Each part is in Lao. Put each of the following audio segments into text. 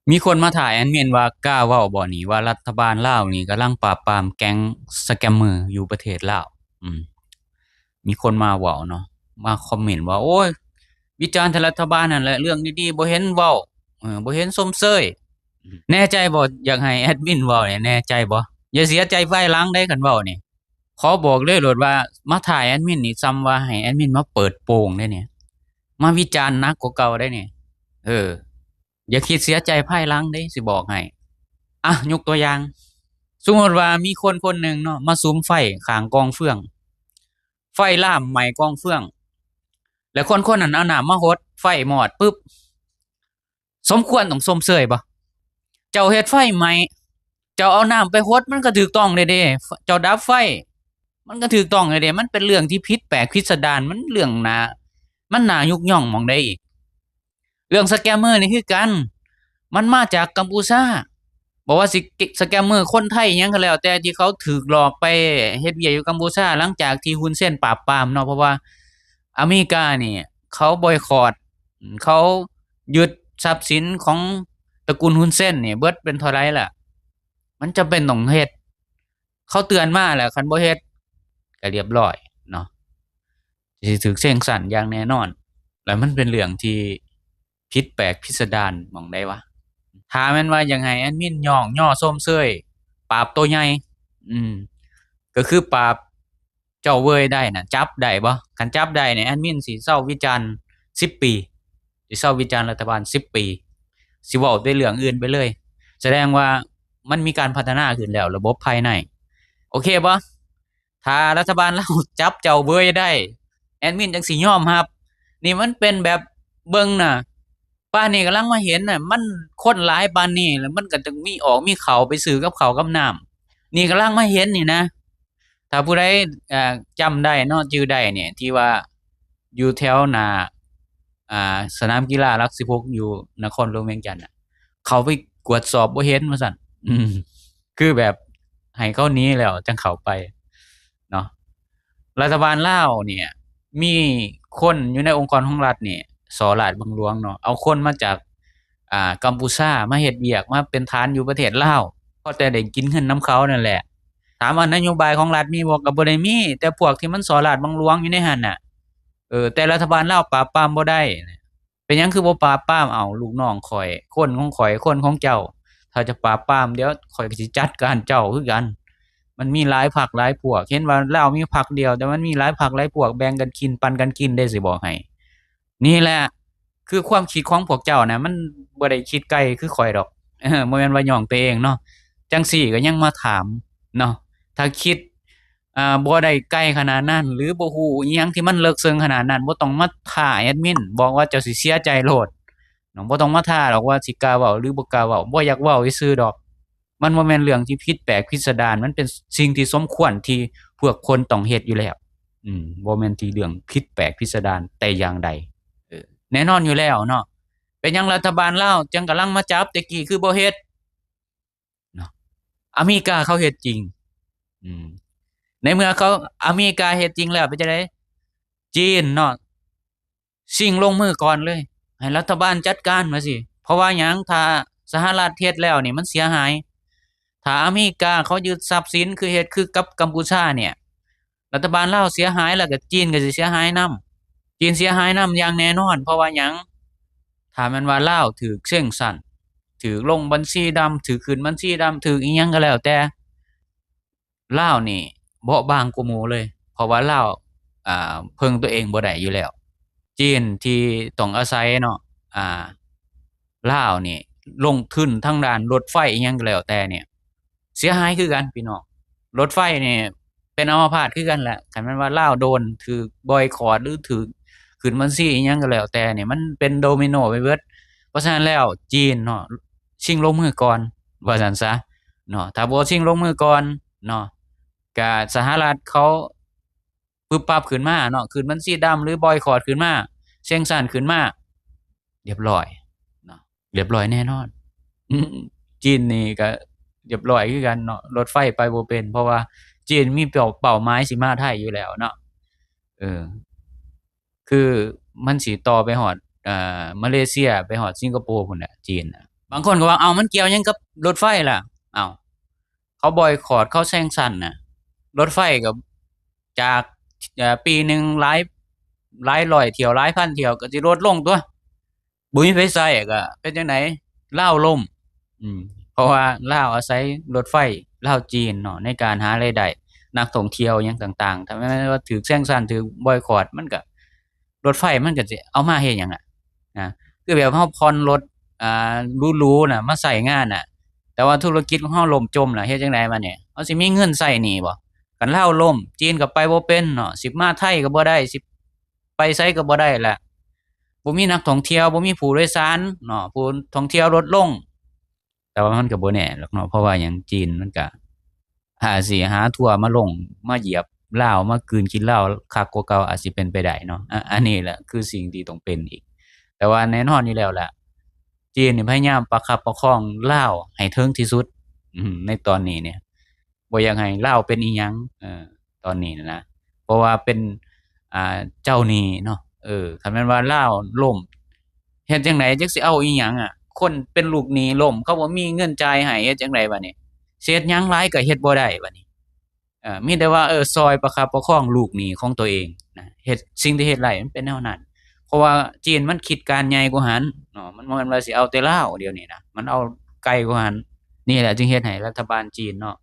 ມີຄົນມາຖ້າແອດມິນວ່າ ກ້າເວົ້າບໍ່ນີ້ ວ່າລັດຖະບານລາວນີ້ກຳລັງປາບປາມແກັງສະແກມເມີຢູ່ປະເທດລາວ. ອືມ ມີຄົນມາເວົ້າເນາະ ມາຄອມເມັນວ່າ ໂອ້ຍ ວິຈານແຕ່ລັດຖະບານຫັ້ນແຫຼະ ເລື່ອງດີໆບໍ່ເຫັນເວົ້າ ເອີ ບໍ່ເຫັນຊົມເຊີຍ. ແນ່ໃຈບໍ່? ຢາກໃຫ້ແອດມິນເວົ້ານີ້ ແນ່ໃຈບໍ່? ຢ່າເສຍໃຈພາຍຫຼັງເດ້ ຄັນເວົ້ານີ້. ຂໍບອກເລີຍໂລດວ່າ ມາຖ້າແອດມິນນີ້ ສ່ຳວ່າໃຫ້ແອດມິນມາເປີດໂປງເດ້ນີ້ ມາວິຈານໜັກກວ່າເກົ່າເດ້ນີ້. ເອີ ຢ່າຄິດເສຍໃຈພາຍຫຼັງເດ້ ຊິບອກໃຫ້. ອ່ະ ຍົກຕົວຢ່າງ ສົມມຸດວ່າມີຄົນຄົນໜຶ່ງເນາະ ມາສຸມໄຟຂ້າງກອງເຟືອງ ໄຟລາມໄໝ້ກອງເຟືອງ ແລ້ວຄົນຄົນນັ້ນເອົານ້ຳມາຫົດ ໄຟມອດປຶບ ສົມຄວນຕ້ອງຊົມເຊີຍບໍ່? ເຈົ້າເຮັດໄຟໄໝ້ ເຈົ້າເອົານ້ຳໄປຫົດ ມັນກໍຖືກຕ້ອງແລ້ວເດ້ ເຈົ້າດັບໄຟ ມັນກໍຖືກຕ້ອງແລ້ວເດ້. ມັນເປັນເລື່ອງທີ່ຜິດແປກພິດສະດານ ມັນເລື່ອງໜ້າ ມັນໜ້າຍົກຍ້ອງໝ່ອງໃດອີກ? ເລື່ອງສະແກມເມີນີ້ຄືກັນ ມັນມາຈາກກຳປູຊາ. ບໍ່ວ່າຊິສະແກມເມີຄົນໄທຫຍັງກໍແລ້ວແຕ່ ທີ່ເຂົາຖືກຫຼອກໄປເຮັດວຽກຢູ່ກຳປູຊາ ຫຼັງຈາກທີ່ຮຸນເຊນປາບປາມເນາະ ເພາະວ່າອາເມລິການີ້ເຂົາບອຍຄອດ ເຂົາຍຶດຊັບສິນຂອງຕະກຸນຮຸນເຊນນີ້ເບິດເປັນເທົ່າໃດລະ ມັນຈຳເປັນຕ້ອງເຮັດ. ເຂົາເຕືອນມາແລ້ວ ຄັນບໍ່ເຮັດກໍລຽບລ້ອຍເນາະ ຊິຖືກເຊັງຊັນຢ່າງແນ່ນອນ. ແລ້ວມັນເປັນເລື່ອງທີ່ຜິດແປກພິດສະດານໝ່ອງໃດວະ? ຖ້າແມ່ນວ່າຢາກໃຫ້ແອດມິນຍ້ອງຍໍຊົມເຊີຍປາບໂຕໃຫຍ່ ອືມ ກໍຄືປາບເຈົ້າເວີຍໄດ້ນະ ຈັບໄດ້ບໍ່? ຄັນຈັບໄດ້ນີ້ ແອດມິນຊິເຊົາວິຈານສິບປີ ຊິເຊົາວິຈານລັດຖະບານສິບປີ ຊິເວົ້າແຕ່ເລື່ອງອື່ນໄປເລີຍ. ສະແດງວ່າມັນມີການພັດທະນາຂຶ້ນແລ້ວ ລະບົບພາຍໃນ ໂອເຄບໍ່? ຖ້າລັດຖະບານລາວຈັບເຈົ້າເວີຍໄດ້ ແອດມິນຈັ່ງຊິຍອມຮັບ. ນີ້ມັນເປັນແບບ ເບິ່ງນະ ປານນີ້ກຳລັງມາເຫັນນະ ມັນຄົນຫຼາຍປານນີ້ ແລ້ວມັນກໍຈະມີອອກມີເຂົ້າໄປຊື້ກັບເຂົ້າກັບນ້ຳ. ນີ້ກຳລັງມາເຫັນນີ້ນະ ຖ້າຜູ້ໃດ ເອີ ຈຳໄດ້ເນາະ ຈື່ໄດ້ນີ້ ທີ່ວ່າຢູ່ແຖວໜ້າ ອ່າ ສະໜາມກິລາຫຼັກສິບຫົກ ຢູ່ນະຄອນຫຼວງວຽງຈັນນະ ເຂົ້າໄປກວດສອບບໍ່ເຫັນວ່າຊັ້ນ. ອືມ ຄືແບບໃຫ້ເຂົາໜີແລ້ວຈັ່ງເຂົ້າໄປເນາະ. ລັດຖະບານລາວນີ້ ມີຄົນຢູ່ໃນອົງກອນຂອງລັດນີ້ ສໍ້ລາດບັງຫຼວງເນາະ ເອົາຄົນມາຈາກ ອ່າ ກຳປູຊາມາເຮັດວຽກ ມາເປັນຖານຢູ່ປະເທດລາວ ພໍແຕ່ໄດ້ກິນເງິນນຳເຂົານັ້ນແຫຼະ. ຖາມວ່ານະໂຍບາຍຂອງລັດມີບໍ່? ກໍບໍ່ໄດ້ມີ ແຕ່ພວກທີ່ມັນສໍ້ລາດບັງຫຼວງຢູ່ໃນຫັ້ນນະ ເອີ ແຕ່ລັດຖະບານລາວປາບປາມບໍ່ໄດ້. ເປັນຫຍັງຄືບໍ່ປາບປາມ? ເອົ້າ ລູກນ້ອງຂ້ອຍ ຄົນຂອງຂ້ອຍ ຄົນຂອງເຈົ້າ ຖ້າຈະປາບປາມ ດຽວຂ້ອຍກໍຊິຈັດການເຈົ້າຄືກັນ. ມັນມີຫຼາຍພັກຫຼາຍພວກ ເຫັນວ່າລາວມີພັກດຽວ ແຕ່ມັນມີຫຼາຍພັກຫຼາຍພວກ ແບ່ງກັນກິນ ປັນກັນກິນເດ້ ຊິບອກໃຫ້. ນີ້ແຫຼະ ຄືຄວາມຄິດຂອງພວກເຈົ້ານະ ມັນບໍ່ໄດ້ຄິດໄກຄືຂ້ອຍດອກ. ເອີ ບໍ່ແມ່ນວ່າຍ້ອງແຕ່ເອງເນາະ ຈັ່ງຊີ້ກໍຍັງມາຖາມເນາະ. ຖ້າຄິດ ອ່າ ບໍ່ໄດ້ໄກຂະໜາດນັ້ນ ຫຼື ບໍ່ຮູ້ອີ່ຫຍັງທີ່ມັນເລິກເຊິ່ງຂະໜາດນັ້ນ ບໍ່ຕ້ອງມາທ້າແອດມິນ ບອກວ່າເຈົ້າຊິເສຍໃຈໂລດເນາະ. ບໍ່ຕ້ອງມາທ້າດອກວ່າຊິກ້າເວົ້າ ຫຼື ບໍ່ກ້າເວົ້າ ບໍ່ຢາກເວົ້າຊື່ໆດອກ. ມັນບໍ່ແມ່ນເລື່ອງທີ່ຜິດແປກພິດສະດານ ມັນເປັນສິ່ງທີ່ສົມຄວນທີ່ພວກຄົນຕ້ອງເຮັດຢູ່ແລ້ວ. ອືມ ບໍ່ແມ່ນທີ່ເລື່ອງຜິດແປກພິດສະດານແຕ່ຢ່າງໃດ. ເອີ ແນ່ນອນຢູ່ແລ້ວເນາະ. ເປັນຫຍັງລັດຖະບານລາວຈັ່ງກຳລັງມາຈັບ ແຕ່ກີ້ຄືບໍ່ເຮັດ? ເນາະ ອາເມລິກາເຂົາເຮັດຈິງ. ອືມ ໃນເມື່ອເຂົາ ອາເມລິກາເຮັດຈິງແລ້ວ ເປັນຈັ່ງໃດ? ຈີນເນາະ ຊິງລົງມືກ່ອນເລີຍ ໃຫ້ລັດຖະບານຈັດການວ່າຊີ້. ເພາະວ່າຫຍັງ? ຖ້າສະຫະລັດເຮັດແລ້ວນີ້ມັນເສຍຫາຍ. ຖ້າອາເມລິກາເຂົາຍຶດຊັບສິນ ຄືເຮັດຄືກັບກຳປູຊານີ້ ລັດຖະບານລາວເສຍຫາຍ ແລ້ວກໍຈີນກໍຊິເສຍຫາຍນຳ. ຈີນເສຍຫາຍນຳຢ່າງແນ່ນອນ. ເພາະວ່າຫຍັງ? ຖ້າແມ່ນວ່າລາວຖືກເຊັງຊັນ ຖືກລົງບັນຊີດຳ ຖືກຂຶ້ນບັນຊີດຳ ຖືກອີ່ຫຍັງກໍແລ້ວແຕ່ ລາວນີ້ເບາະບາງກວ່າໝູ່ເລີຍ ເພາະວ່າລາວ ອ່າ ເພິ່ງຕົວເອງບໍ່ໄດ້ຢູ່ແລ້ວ. ຈີນທີ່ຕ້ອງອາໄສເນາະ ອ່າ ລາວນີ້ລົງທຶນທາງດ້ານລົດໄຟອີ່ຫຍັງກໍແລ້ວແຕ່ນີ້ ເສຍຫາຍຄືກັນພີ່ນ້ອງ. ລົດໄຟນີ້ເປັນອຳມະພາດຄືກັນແຫຼະ. ຄັນແມ່ນວ່າລາວໂດນຖືກບອຍຄອດ ຫຼື ຖືກຂຶ້ນບັນຊີອີ່ຫຍັງກໍແລ້ວແຕ່ນີ້ ມັນເປັນໂດມິໂນໄປເບິດ. ເພາະສະນັ້ນແລ້ວ ຈີນເນາະ ຊິງລົງມືກ່ອນ ວ່າຊັ້ນຊະເນາະ. ຖ້າບໍ່ຊິງລົງມືກ່ອນເນາະ ກະສະຫະລັດເຂົາປຶບປັບຂຶ້ນມາເນາະ ຂຶ້ນບັນຊີດຳ ຫຼື ບອຍຄອດຂຶ້ນມາ ເຊັງຊັນຂຶ້ນມາ ລຽບລ້ອຍເນາະ ລຽບລ້ອຍແນ່ນອນ. ຈີນນີ້ກໍລຽບລ້ອຍຄືກັນເນາະ ລົດໄຟໄປບໍ່ເປັນ ເພາະວ່າຈີນມີເປົ້າ ເປົ້າໝາຍຊິມາໄທຢູ່ແລ້ວເນາະ. ເອີ ຄືມັນຊິຕໍ່ໄປຮອດ ເອີ ມາເລເຊຍ ໄປຮອດສິງກະໂປພຸ້ນແຫຼະ ຈີນນະ. ບາງຄົນກໍວ່າ ເອົ້າ ມັນກ່ຽວຫຍັງກັບລົດໄຟລະ? ເອົ້າ ເຂົາບອຍຄອດ ເຂົາແຊງຊັນນະ ລົດໄຟກໍຈາກ ເອີ ປີໜຶ່ງຫຼາຍ ຫຼາຍຮ້ອຍຖ້ຽວ ຫຼາຍພັນຖ້ຽວ ກໍຊິລົດລົງຕົວະ. ບໍ່ມີໃຜໃຊ້ກໍເປັນຈັ່ງໃດ? ລາວລົ້ມ. ອືມ ເພາະວ່າລາວອາໄສລົດໄຟລາວຈີນເນາະ ໃນການຫາລາຍໄດ້ ນັກທ່ອງທ່ຽວຫຍັງຕ່າງໆ. ຖ້າແມ່ນວ່າຖືກແຊງຊັນ ຖືກບອຍຄອດ ມັນກໍ ລົດໄຟມັນກໍຊິເອົາມາເຮັດຫຍັງອະ? ນະ ຄືແບບເຮົາຜ່ອນລົດ ອ່າ ຫຼູໆນະ ມາໃຊ້ງານນະ ແຕ່ວ່າທຸລະກິດຂອງເຮົາລົ້ມຈົມລະ ເຮັດຈັ່ງໃດບາດນີ້? ເຮົາຊິມີເງິນໃຊ້ໜີ້ບໍ່? ຄັນລາວລົ້ມ ຈີນກໍໄປບໍ່ເປັນເນາະ ຊິມາໄທກໍບໍ່ໄດ້ ຊິໄປໃສກໍບໍ່ໄດ້ລະ ບໍ່ມີນັກທ່ອງທ່ຽວ ບໍ່ມີຜູ້ໂດຍສານເນາະ ຜູ້ທ່ອງທ່ຽວລົດລົງ. ແຕ່ວ່າມັນກໍບໍ່ແນ່ດອກເນາະ ເພາະວ່າຫຍັງ ຈີນມັນກໍອາດຊິຫາທົ່ວມາລົງ ມາຢຽບລາວ ມາກືນກິນລາວຄັກກວ່າເກົ່າ ອາດຊິເປັນໄປໄດ້ເນາະ. ອາ ອັນນີ້ແຫຼະຄືສິ່ງທີ່ຕ້ອງເປັນອີກ. ແຕ່ວ່າແນ່ນອນຢູ່ແລ້ວລະ ຈີນນີ້ພະຍາຍາມປະຄັບປະຄອງລາວໃຫ້ເຖິງທີ່ສຸດ ອືມ ໃນຕອນນີ້ນີ້ ບໍ່ຢາກໃຫ້ລາວເປັນອີ່ຫຍັງ ເອີ ຕອນນີ້ນະ ເພາະວ່າເປັນ ອ່າ ເຈົ້າໜີ້ເນາະ. ເອີ ຄັນແມ່ນວ່າລາວລົ້ມ ເຮັດຈັ່ງໃດ? ຈັກຊິເອົາອີ່ຫຍັງອະ? ຄົນເປັນລູກໜີ້ລົ້ມ ເຂົາບໍ່ມີເງິນຈ່າຍໃຫ້ ເຮັດຈັ່ງໃດບາດນີ້? ຊິເຮັດຫຍັງຫຼາຍກໍເຮັດບໍ່ໄດ້ບາດນີ້. ເອີ ມີແຕ່ວ່າ ເອີ ຊ່ອຍປະຄັບປະຄອງລູກໜີ້ຂອງຕົວເອງນະ ເຮັດ ສິ່ງທີ່ເຮັດໄດ້ມັນເປັນແນວນັ້ນ ເພາະວ່າຈີນມັນຄິດການໃຫຍ່ກວ່າຫັ້ນເນາະ ມັນບໍ່ແມ່ນວ່າຊິເອົາແຕ່ລາວ ດຽວນີ້ນະ ມັນເອົາໄກກວ່າຫັ້ນ. ນີ້ແຫຼະຈຶ່ງເຮັດໃຫ້ລັດຖະບານຈີນເນາະ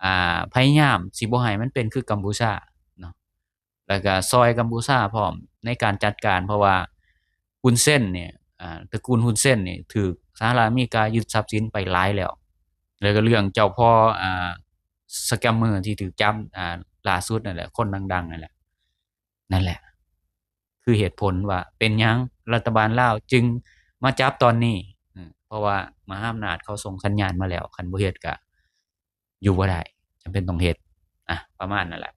ອ່າ ພະຍາຍາມຊິບໍ່ໃຫ້ມັນເປັນຄືກຳປູຊາເນາະ ແລ້ວກໍຊ່ອຍກຳປູຊາພ້ອມໃນການຈັດການ ເພາະວ່າຮຸນເຊັນນີ້ ອ່າ ຕະກູນຮຸນເຊັນນີ້ຖືກສະຫະລັດອາເມລິກາຍຶດຊັບສິນໄປຫຼາຍແລ້ວ ແລ້ວກໍເລື່ອງເຈົ້າພໍ່ ອ່າ ສະແກມເມີທີ່ຖືກຈັບ ອ່າ ລ່າສຸດນັ້ນແຫຼະ ຄົນດັງໆນັ້ນແຫຼະ ນັ້ນແຫຼະ ຄືເຫດຜົນວ່າເປັນຫຍັງລັດຖະບານລາວຈຶ່ງມາຈັບຕອນນີ້ ເອີ ເພາະວ່າມະຫາອຳນາດເຂົາສົ່ງສັນຍານມາແລ້ວ ຄັນບໍ່ເຮັດກະຢູ່ບໍ່ໄດ້ ຈຳເປັນຕ້ອງເຮັດ ອາ ປະມານນັ້ນແຫຼະ.